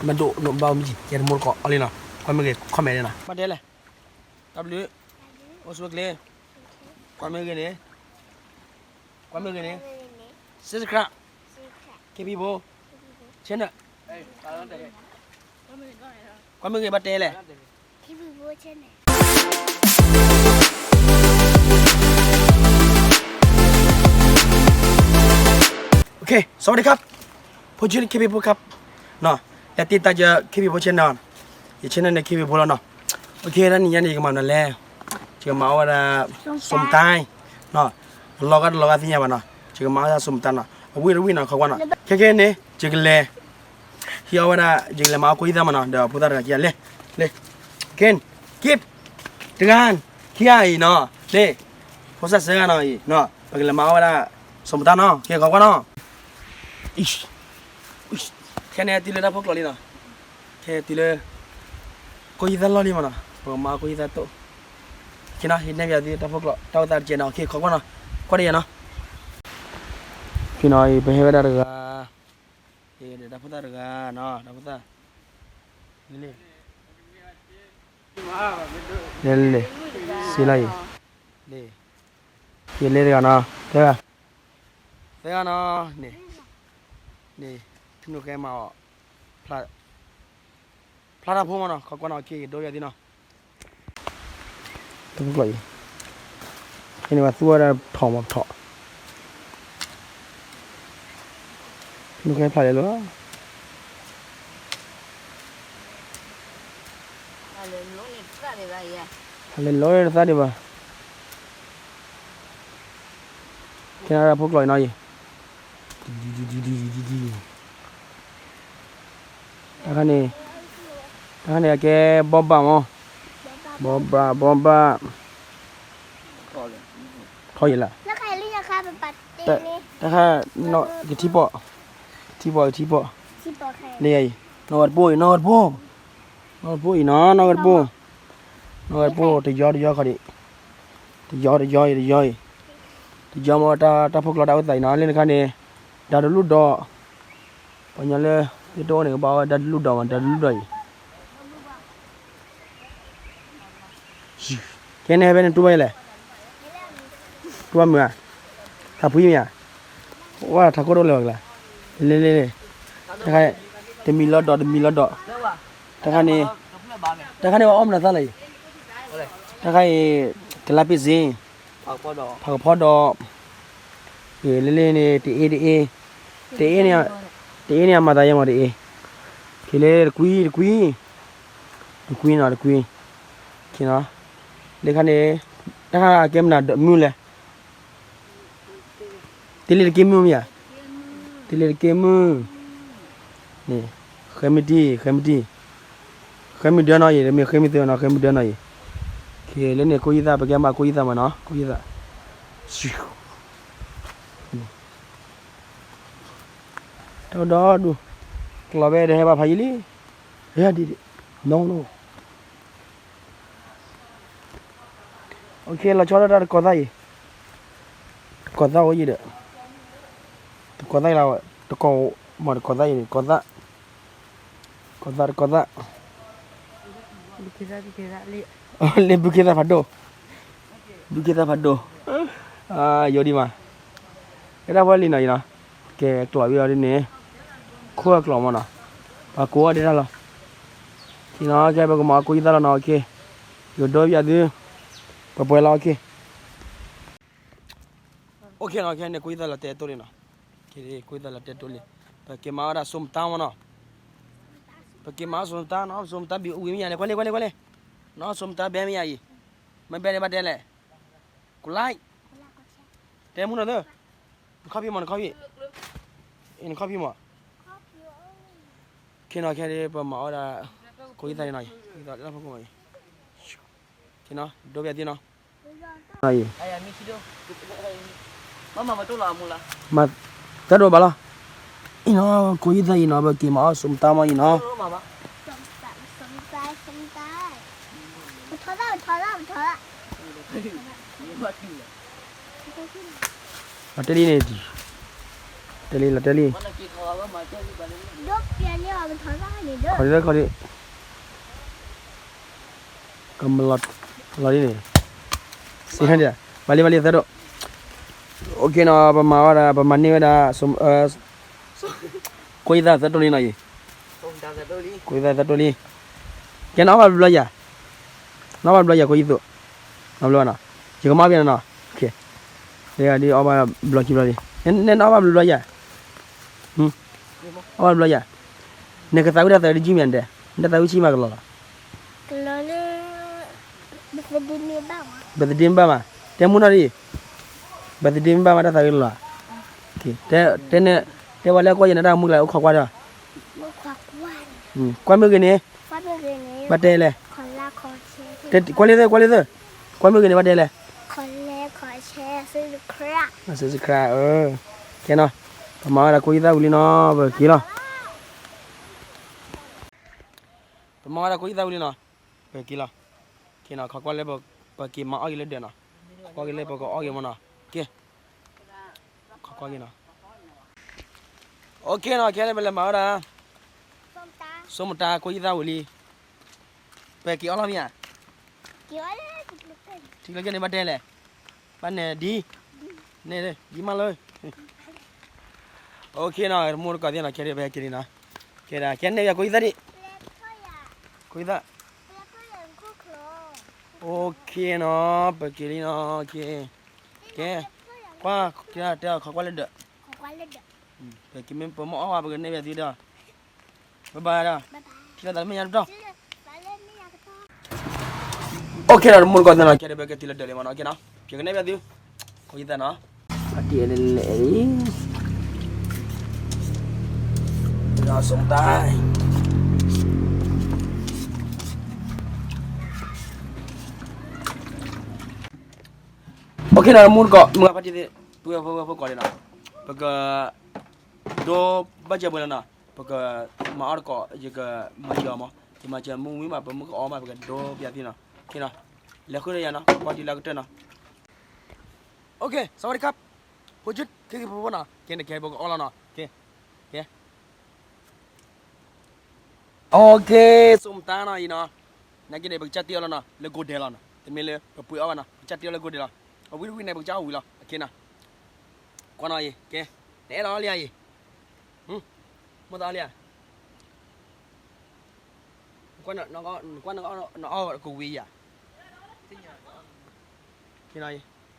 မ့ၢ်ဒိၣ်နီၢ်ဘၣ်မံၤ ယဲတမိၢ်တကိးအီၤလံနီၤ, ကွၢ်မ့ၢ်ဂ့ၤ comment နီၤ, မ့ၢ်တဲလဲၣ်, တၢ်ဘျုး, အိၣ်ဆူၣ်အိၣ်ချ့, ကွၢ်မ့ၢ်ဂ့ၤန့ၣ်, ကွၢ်မ့ၢ်ဂ့ၤန့ၣ်, subscribe, K P Bo channel, ကွၢ်မ့ၢ်ဂ့ၤ ဘၣ်တဲလဲၣ်. OK, สวัสดีครับ, ผมชื่อ เคพี ครับ เนาะ, และติดตามเจอ เคพี Channel ယ channel န့ၣ် เคพี လီၤနီၤ. OK, တနံၤညါန့ၣ် ယကမၤနၤလဲၣ်, ယကမၤအီၣ်ဝဲဒၣ် ส้มตำ နီၤ, လီၤဂာ်တလီၤဂာ်သ့ၣ်ညါဘၣ်နီၤ, ယကမၤအီၣ်ဝဲဒၣ် ส้มตำ နီၤ, အဝံၣ်တဝံၣ်နီၤ ခီကွၢ်နီၤ, ခဲခဲန့ၣ် ယကလဲၤ ဟံးအီၣ်ဝဲဒၣ် ယကလဲၤမၤအီၣ်ကိၣ်ဟံၣ်သၣ်မးနီၤ, ဒီးဖိသၣ်တဂၤခံဂၤလဲၤ, လဲၤ, က့, က့, တဂၤ, ခံဂၤအံၤနီၤ, န့ၣ်, ဖိသၣ်သၢဂၤနီၤအံၤနီၤ, ပကလဲၤမၤအီၣ်ဝဲဒၣ် ส้มตำ နီၤ, ကဲ ခီကွၢ်နီၤ. ခဲန့ၣ်တုၤလၢတၢ်ဖိကျိးလံနီၤ, ခဲတုၤလၢ ကိၣ်ဟံၣ်သၣ်လီၢ်လံမးနီၤ, ပကမၤအီၣ်ကိၣ်ဟံၣ်သၣ်တိၣ်, ခဲနီၤ ဟံးန့ၢ်ပယီၤသုတၢ်ဖိကျိး တၢ်အိၣ်သးတကဲးနီၤ, ခဲ ခီကွၢ်နီၤ, ကွၢ်တယဲနီၤ. ဖဲနီၤအံၤ ပဟဲဝဲဒၣ်တဂၤ, တၢ်ဖိသၣ်တဂၤနီၤ, တၢ်ဖိသၣ်, လဲၤ, လဲၤ, လဲၤ, စ့လီၤအံၤ, လဲၤ, ယလဲၤတဂၤနီၤ, သၢဂၤ, သၢဂၤနီၤ, န့ၣ်, န့ၣ်, ဖဲန့ၣ်ကဲမၤအီၣ်, ဖျါ ဖျါတၢ်ဖိမးနီၤ, ခီကွၢ်နီၤ, က့ ကဒိယၤသ့ၣ်နီၤ, တၢ်ဖိကျိးအံၤ, ဖဲန့ၣ်ပှၤသူဝဲဒၣ်ထီၣ်မးထီၣ်, ဖဲန့ၣ်ကဲဖျါလဲၤလီၤ, ဖျါလဲၤလီၤတသးဒံးဘၣ်. ခဲန့ၣ်တၢ်ဖိကျိးအံၤနီၤအံၤ, တၢ်ခါန့ၣ်, တၢ်ခါန့ၣ်အကဲဘီဘၣ်မး, ဘီဘၣ် ဘီဘၣ်, ထီယံၤလၢ, တၢ်ခါ, ကထံပီၣ်, ကထံပီၣ် ကထံပီၣ်, လၢယၤအံၤ, နီၢ်ဂၤတပိၢ်အံၤ နီၢ်ဂၤတပိၢ်, နီၢ်ဂၤတပိၢ်အံၤနီၤ နီၢ်ဂၤတပိၢ်, နီၢ်ဂၤတပိၢ် တယီတယီခီဒံး, တယီတယီအံၤ တယီအံၤ, တယီမး တၢ်ဖိကျိးတၢ်အိၣ်သးအံၤနီၤ, လၢနခါန့ၣ်, ဒါတလူၢ်ဒီး, ပှၤညီလၢ, ယတအိၣ်န့ၣ်ကဘၣ်ဝဲဒါတလူၢ်ဒီးမး ဒါတလူၢ်ဒီးအံၤ ခဲန့ၣ်ဟဲဖဲန့ၣ်တူၢ်ဘၣ်ယဲလဲၣ်, တူၢ်ဘၣ်မုာ်ဧါ, သးဖှံမ့ၢ်ဧါ, ဝဲထးခိၣ်ဒိၣ်လဲၤဝဲကလါ, လ့လ့လ့, တၢ်ခါ, တမံၤလီၤဒီး တမံၤလီၤဒီး, တၢ်ခါန့ၣ်, တၢ်ခါန့ၣ်ပှၤအီၣ်မနုၤသၣ်လၢအံၤ, တၢ်ခါအံၤ, ကလါပ့ၣ်စ့, ဖးကဖီဒီး လ့လ့န့ၣ် တအ့တအ့, တအ့န့ၣ်, တအ့န့ၣ်အမၤသးယဲမးတအ့, ခဲလၢတကွံတကွံ, တကွံနီၤတကွံ, ခဲနီၤ, လၢခါန့ၣ်, တၢ်ခါကဲမနုၤမုၢ်လဲၣ်, တ့လ့တက့ၢ်မုၢ်မ့ၢ်ဧါ, တ့လ့တက့ၢ်မုၢ်, န့ၣ်, ဃဲမုၢ်တံၢ် ဃဲမုၢ်တံၢ်, ဃဲမုၢ်ဒၢနီၤအံၤ တမ့ၢ်ဃဲမုၢ်သၢနီၤ ဃဲမုၢ်ဒၢနီၤအံၤ, ခဲလၢန့ၣ် ကိၣ်ဟံၣ်သၣ် ပကဲမၤကိၣ်ဟံၣ်သၣ်မးနီၤ ကိၣ်ဟံၣ်သၣ်, တၢ်ဒီဒူၣ်, ကျီၤဘဲဒဲးဟဲဘၣ်ဖးယံာ်လံ, ဒ်, နီၤနီၤ OK လီၤဆီဒၣ်တၢ်တကိးသၣ်အံၤ, တကိးသၣ်အိၣ်ယံၤဒီး, တကိးသၣ်အံၤလီၤ, တကိး, မ့ၢ်တကိးသၣ်အံၤန့ၣ် ကိးသၣ်, ကိးသၣ်တကိးသၣ်, လၢဘုခ့သၣ်ဖးဒိၣ်, ဘုခ့သၣ်ဖးဒိၣ်, ယိဒံးမး, ကဲဒၣ်ဖဲလံနီၤအံၤနီၤ, ကဲကျိးဝံၤအီၤဒ်န့ၣ်, ခိၣ်အကျိးမးနီၤ, ပှၤကိးအီၤဒ်တၢ်လီၤ, နီၤ ကဲပကမၤကိၣ်ဟံၣ်သၣ်လီၤနီၤ OK, ယိဒိပယၤသု, ပပှဲၤလီၤ OK. OK နီၤ ခဲန့ၣ် ကိၣ်ဟံၣ်သၣ်လီၤတဲာ်တိၢ်လံနီၤ, ကိၣ်ဟံၣ်သၣ်လီၤတဲာ်တိၢ်လံ, ပက့ၤမၤဝဲဒၣ် ส้มตำ မးနီၤ, ပက့ၤမၤ ส้มตำ နီၤ ส้มตำ ဘံၤအူဝံၤမ့ၢ်ယၤန့ၣ် ကွၢ်လံ ကွၢ်လံ ကွၢ်လံ, နီၤ ส้มตำ ဘဲမ့ၢ်ယၤအံၤ, မ့ၢ်ဘဲန့ၣ်ဘၣ်တဲလဲၣ်, ကlike, တဲမုၢ်နီၤသၢ, နခီၣ်ဖံးမး နခီၣ်ဖံး, နခီၣ်ဖံးမး, ခဲနီၤ ခဲဒ်ပမၤအီၣ်ဒၣ်, ကိၣ်ဟံၣ်သၣ်န့ၣ်နီၤ, ခဲနီၤ ဒိပယၤသ့နီၤ အံၤ, မၤတၢ်ဒိးဘၣ်လီၤ, အံၤနီၤ ကိၣ်ဟံၣ်သၣ်အံၤနီၤ ပက့ၤမၤအီၣ် ส้มตำ မးအံၤနီၤ, မၤတဲဒ်န့ၣ်, တဲလံလီၤတဲလံ, ခီဒံးခီဒံး, ကမလီၤ, လီၤဒ်န့ၣ်, စံးဟဲဒၣ်, ဘၣ်လံဘၣ်လံသၢဒိၣ်, အိၣ်ခ့နီၤ ပမၤဝဲဒၣ် ပမၤန့ၢ်ဝဲဒၣ် ကိးယသးသၢဒိၣ်လံနီၤအံၤ, ကိးယသးသၢဒိၣ်လံ, ကဲနအီၣ်ဘၣ်ဘျီယၤ, နအီၣ်ဘၣ်ဘျီယၤ ကိးယသိး, နဘျီဘၣ်နီၤ, ယကမၤအီၣ်ဘၣ်နီၤ, ဒ်အီၣ်ဘၣ်ဘျီခံဘျီလံ, နအီၣ်ဘၣ်ဘျီယၤ, အီၣ်ဘၣ်ဘျီယၤ, နကသးဝံၣ်တၢ်သးဝံၣ်တယုၢ်မ့ၢ်တဲ, နတၢ်သးဝံၣ်ဆံးမးကလီၤလီၤ ဘၣ်သဒ့မ့ၢ်ဘၣ်မး, တဲမူနီၤဒ်, ဘၣ်သဒ့မ့ၢ်ဘၣ်မး တၢ်သးဝံၣ်လီၤ, တဲ, တဲဝဲလၢကွၢ်ယဲန့ၣ် တၢ်မူကျါအိၣ်ခိးကွၢ်ဒီး, ကွၢ်မ့ၢ်ဂ့ၤန့ၣ်, ဘၣ်တဲလဲၣ်, ကွၢ်လံသၢ ကွၢ်လံသၢ, ကွၢ်မ့ၢ်ဂ့ၤန့ၣ် ဘၣ်တဲလဲၣ်, subscribe, ကဲနီၤ, ပမၤဝဲဒၣ်ကိးယသးဝံၤလံနီၤ ပက့ၤလီၤ ပမၤဝဲဒၣ်ကိးယသးဝံၤလံနီၤ, ပက့ၤလီၤ, က့ၤနီၤ ခီကွၢ်လၢ ပက့ၤမၤအီၣ်က့ၤလၢဒၢးနီၤ, ခီကွၢ်က့ၤလၢပကအီၣ်က့ၤမ့ၢ်နီၤ, က့ၤ, ခီကွၢ်က့ၤနီၤ, အိၣ်ခ့နီၤ ခဲလၢာ်ပလဲၤမၤဝဲဒၣ်, စိမတၤကိးယသးဝံၤလံ, ပက့ၤအီၣ်လီၤမ့ၢ်ဧါ, ထံကျိကဲန့ၣ် ဘၣ်တဲလဲၣ်, ဘၣ်နဲၣ်ဒ်, န့ၣ်ဒ်မးလၢ အိၣ်ခ့နီၤ တမူတကိးသ့ၣ်နီၤ ခဲဒၣ်ပဟဲက့ၤလံနီၤ, ကဲဒၣ် ကဲန့ၣ်ယၤကိးယသးဒံး, ကိးယသး, အိၣ်ခ့နီၤ ပက့ၤလံနီၤ, ကဲ, ကွၢ်, တဲခီကွၢ်လၢဒၢး, ပက့ၤမ့ၢ်ပမ့ၢ်အီၣ်ဝဲ ပကနဲၣ်ဘၣ်သုဒီး, ဘၣ်ဘၣ်ဒီး, ထံၣ်လိာ်သးလၢမ့ၢ်ညါတတီၢ် အိၣ်ခ့နီၤ တမူတကိးသ့ၣ်နီၤ ခဲဒၣ်ပကတုၤလၢဒၢးလံမ့ၢ်နီၤ, ကဲနီၤ ပကနဲၣ်ဘၣ်သု, ကိးယသးနီၤ, အတံၢ်အဲၣ်လဲၣ်လဲၣ်လံ, ဒီးစိမတၤ, အိၣ်ခ့နီၤ တမူတကိး မုၢ်ဂၤဖါတံၢ်သ့ၣ်, ပုၢ်ဝဲၢ်ဖိဝဲၢ်ဖိကိးဒံးနီၤ, ပက ဒိဘၣ်စၢၤပှဲၤလီၤနီၤ, ပကမၤအီၣ်တကိး ယကမၤစၢၤအီၤမး, ယမၤစၢၤမုၢ်ဝံၤမး ပမုၢ်ကအီၣ်မး ပကဒိပျးသ့နီၤ, ခဲနီၤ, လဲၤဃုာ်ဒီးယၤနီၤ ပကွၢ်တုၤလၢကတၢၢ်နီၤ, အိၣ်ခ့ စဝးဒံခၣ်, ဖိဆူၣ် ခ့ခ့ဖိဖိနီၤ, ကဲန့ၣ်ကဲပကအီၣ်လီၤနီၤ, ကဲ, ကဲ အိၣ်ခ့ စိမတၤနီၤအံၤနီၤ, နာ်က့န့ၣ် ပကစၢ်တ့အီၣ်လီၤနီၤ လၢကိးဒဲးလီၤနီၤ, တမ့ၢ်လၢပပှ့ၤအီၣ်ဘၣ်နီၤ ပကစၢ်တ့အီၣ်လၢကိးဒဲးလီၤ, အဝံတဝံန့ၣ် ပကစၢ်အီၣ်ဝံၤလီၤ, အခဲနီၤ, ကွၢ်နီၤအံၤ ကဲ, နအဲၣ်ဒိးအီၣ်လံဧါအံၤ, မိၢ်သးအီၣ်လံဧါ, ကွၢ်နအီၣ်ကဝံၤဧါ, ခဲနီၤအံၤ ကအီၣ်လီၤမ့ၢ်ဧါ, ကအီၣ်ဘၣ်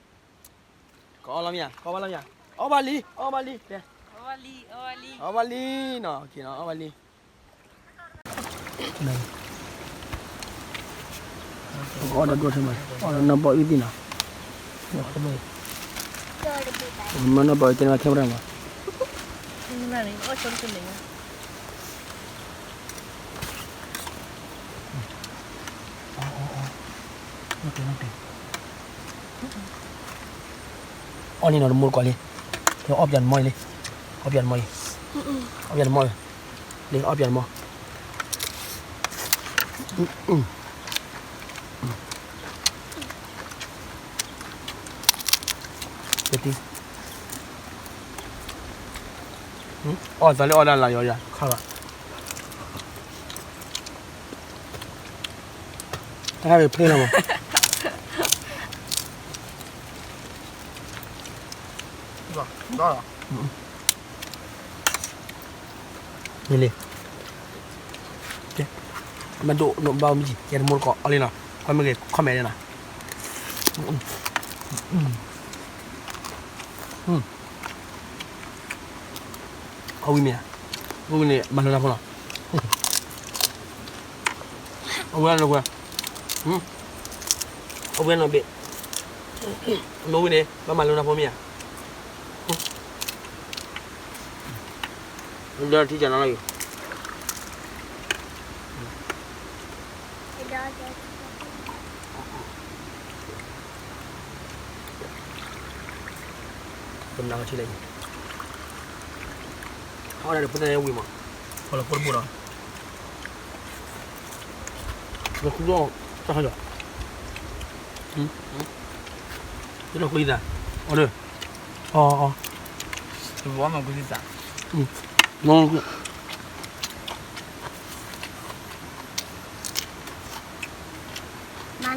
လံ အီၣ်ဘၣ်လံ, အီၣ်ဘၣ်လံနီၤ, အီၣ်ဘၣ်လံ, အီၣ်ဘၣ်လံ, ပကအီၣ်ဒီးဒိၣ်ထဲမး, အီၣ်ဒီးနီၢ်ဘီအုၣ်သ့ၣ်နီၤ, မ့ၢ်နီၢ်ဘီအုၣ်သ့ၣ်နီၤ ထဲမး, အီၣ်လံနီၤ တမူတကိးလံ, ကဲအီၣ်ပၠးနမီၢ်လံ, အီၣ်ပၠးနမီၢ်လံ, အီၣ်ပၠးနမီၢ်လံ, လံ အီၣ်ပၠးနမီၢ်, ကဲတံၢ်, အီၣ်သးလၢအီၣ်ဒၣ်လၢယီၤယၤ ခါဘၣ် တၢ်ဟဲကဖျ့လီၤမး, န့ၣ်လံ, မ့ၢ်ဒိၣ်နဘၣ်မံၤ ကဲတမူတကိးအီၣ်လံနီၤ, ကွၢ်မ့ၢ်ဂ့ၤ comment လံနီၤ, အီၣ်ဝံၤမ့ၢ်ဧါ, အီၣ်ဝံၤန့ၣ် မၤလိနၤဖိနီၤ, အီၣ်ဝံၤနီၤ, အီၣ်ဝံၤနီၤဘ့ၣ်, မ့ၢ်ဝံၤန့ၣ် ဘၣ်မၤလိနၤဖိမ့ၢ်ဧါ, လၢထံကနါလီၤယိာ် ကနါကထံလၢယိာ်, အီၣ်ဒၣ်ဒီးဖိသၣ်ညါဝံၤမး, ဖီလီၤဖိတဘိဒီး, လီၤခူလီၤ, တၢ်ဟဲလီၤ, တၢ်လီၤခူအံၤသး, အီၣ်ဒီး, အီၣ်အီၣ်, ဝါမၤကူစံသး, မၤလီ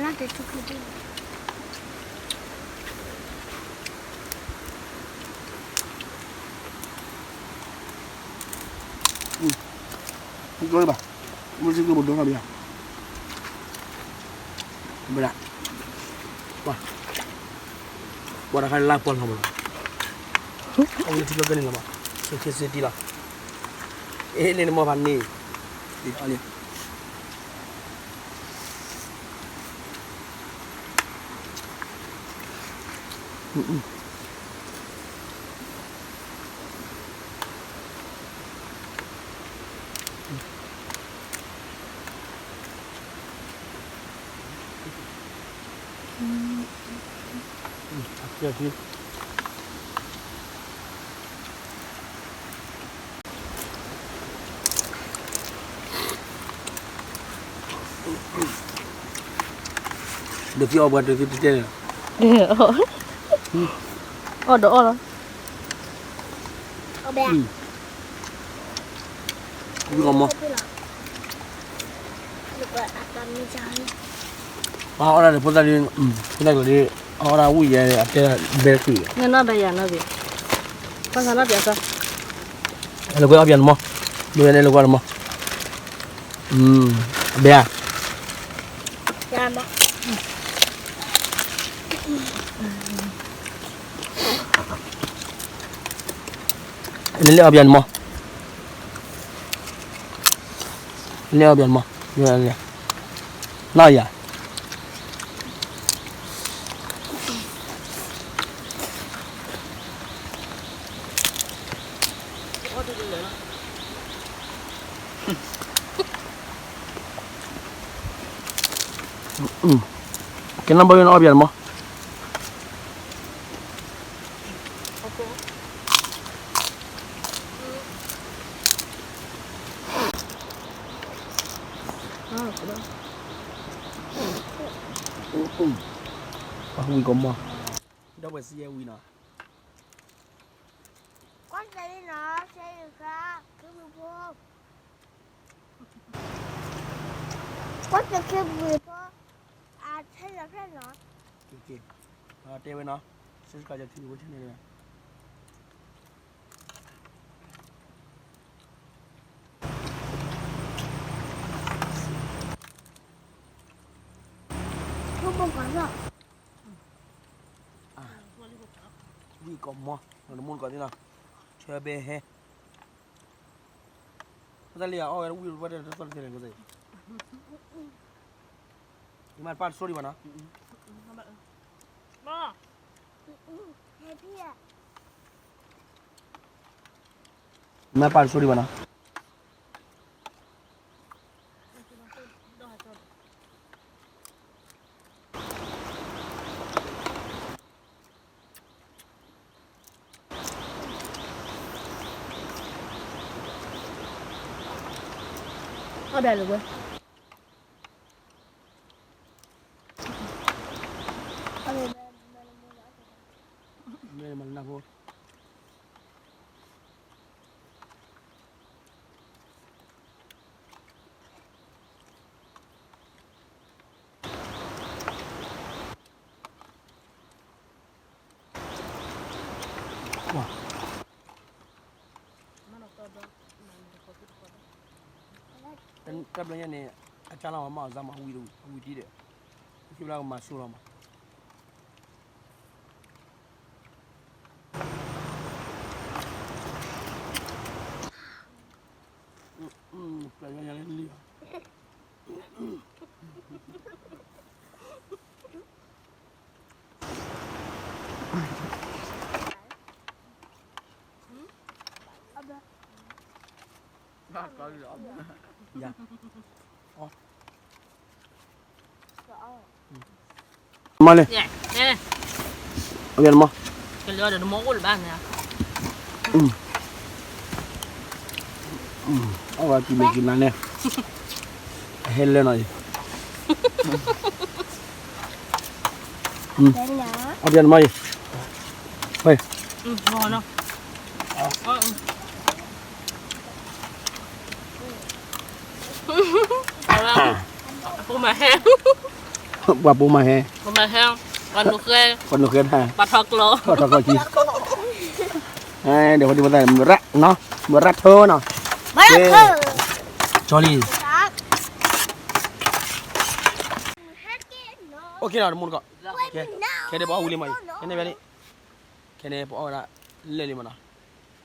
ၤတထူၣ်ခုဒၣ်, ဘၣ်, ပှၤတခါလၢပှၤလီၤမးလီၤ, အဝဲထံၣ်လီၤကန့ၣ်လီၤမး, ခဲစ့တံၢ်လီၤ, အ့ၣ် လၢနမီၢ်ဖးန့ၣ်, လံ ဒုးသံအီၣ်ပှၤဒုးသံတတဲလီၤ, အီၣ်ဒီးအီၣ်လီၤ, ဝံၣ်ကီးမီၢ်, အီၣ်ဒၣ်န့ၣ်ဖိသၣ်ဒ်, ဖိသၣ်ကျိၤဒ်, အီၣ်ဒၣ်ဝံၣ်ယဲ အတဲဘဲကွံာ်, နနီၢ်ဘဲယၤနီၢ်ဘ့ၣ်, ပှၤသးနီၢ်ဘ့ၣ်အသီ, အလဲၤကွၢ်အီၣ်ပယၤနမီၢ်, မ့ၢ်ဝဲန့ၣ်လဲၤကွၢ်နမီၢ်, အဘဲဧါ နလဲၤအီၣ်ပယၤနမီၢ်, နလဲၤအီၣ်ပယၤနမီၢ်, နီၢ်ယၤ ကဲနီၢ်ဘၣ်ယိၣ်န့ၣ်အီၣ်ပယၤနမီၢ်, ဝံၣ်ကီးမီၢ်, ဒီပုၢ်ဝဲၢ်စံးယဲဝံၤနီၤ, ကွၢ်စဲးလံနီၤ, ဆဲးယုာ်ခါ, ခ့ပှ့ၤဖိ, ကွၢ်စဲးခ့ပှ့ၤဖိ, အဆဲးယုာ်ဖျဲၣ်နီၤ, တဲဝဲနီၤ, subscribe ယထံဝဲ channel န့ၣ် ဝံၣ်ကီးမီၢ်, နမူနကီးသ့နီၤ, ဆၢဘဲဟဲ, ဖိသၣ်လံၤအီၣ်ဝဲဝံၣ်ဝဲတသီၣ်တသ့န့ၣ်, ယမၤတပၢ်တစိၢ်ဒံးဘၣ်နီၤ, ယမၤတပၢ်တစိၢ်ဒံးဘၣ်နီၤ. အီၣ်ဘၣ်လၢၤဝဲ, မ့ၢ်မနၢ်ဖိ တၢ်ဘျီညါန့ၣ် အကၢ်လီၤမၤအီၣ်စၢ်မး ဝံၤတဝံၤ အဝံၤတံၢ်ဒီး ခံဘျီကမၤဆိလီၤမး ပျၢ်ညါညါလံလံလီၤ ယၤ မၤလံ အဝဲနမၤ ကလၢဒီးနမၤအိၣ်လၢၤဘၣ်န့ၣ် အဝဲကံၤမ့ၢ်ကံၤနၤန့ၣ် အဟဲလၢနီၤအံၤ အဝဲနမၤအံၤ ဝဲ အ အပူၤမၤဟဲ, ပှၤပူၤမၤဟဲ, ပှၤနုာ်ဃဲ, ပှၤနုာ်ဃဲတၢ်, ပှၤထီကျိ, ပှၤထီကျိခံ, ဒီးဖိဒံဖိသၣ် မုၢ်ရၣ်နီၤ, မုၢ်ရၣ်ထိနီၤ, ကဲ, ကၠီလံ, OK နီၤ တမူတကိး, ခဲဒ်ပအီၣ်ဝံၤလံမးအံၤ, ခဲန့ၣ်ဝဲလံ, ခဲန့ၣ်ပအီၣ်ဝဲဒၣ်လၢာ်လံမးနီၤ,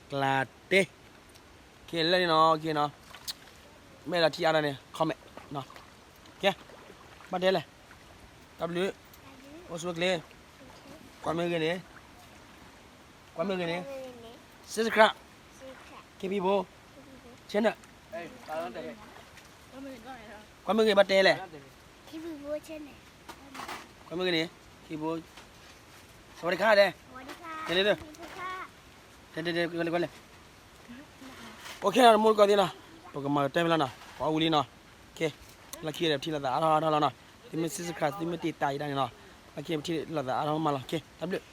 ကျါတဲ, ခဲလၢာ်လံနီၤ, ခဲနီၤ, မ့ၢ်အဲၣ်ဒိးထံၣ်အါထီၣ်န့ၣ် comment နီၤ, ကဲ, ဘၣ်တဲလဲၣ်, တၢ်ဘျုး, အိၣ်ဆူၣ်အိၣ်ချ့, ကွၢ်မ့ၢ်ဂ့ၤန့ၣ်, ကွၢ်မ့ၢ်ဂ့ၤန့ၣ်, subscribe, ခ့ပံဘိ, channel, ကွၢ်မ့ၢ်ဂ့ၤဘၣ်တဲလဲၣ်, ကွၢ်မ့ၢ်ဂ့ၤန့ၣ်, ခ့ပံဘိ, စဝၤဒံခါဒဲး, တဲလၢ, တဲတဲတဲကွၢ်လဲၣ်ကွၢ်လဲၣ်, OK နီၤ တမူတကိးသ့ၣ်နီၤ, ပကမၤကတၢၢ်ဖဲလီၤနီၤ, ပအီၣ်ဝံၤလံနီၤ, ခဲ, လၢခံဒီးပထံၣ်လိာ်သးအါထီၣ်အါထီၣ်လီၤနီၤ, သုမ့ၢ် subscribe သုမ့ၢ်တံာ်တာ်ယတၢ်န့ၣ်နီၤ, လၢခံပထံၣ်လိာ်သးအါထီၣ်မးလီၤ, ခဲ, တၢ်ဘျုး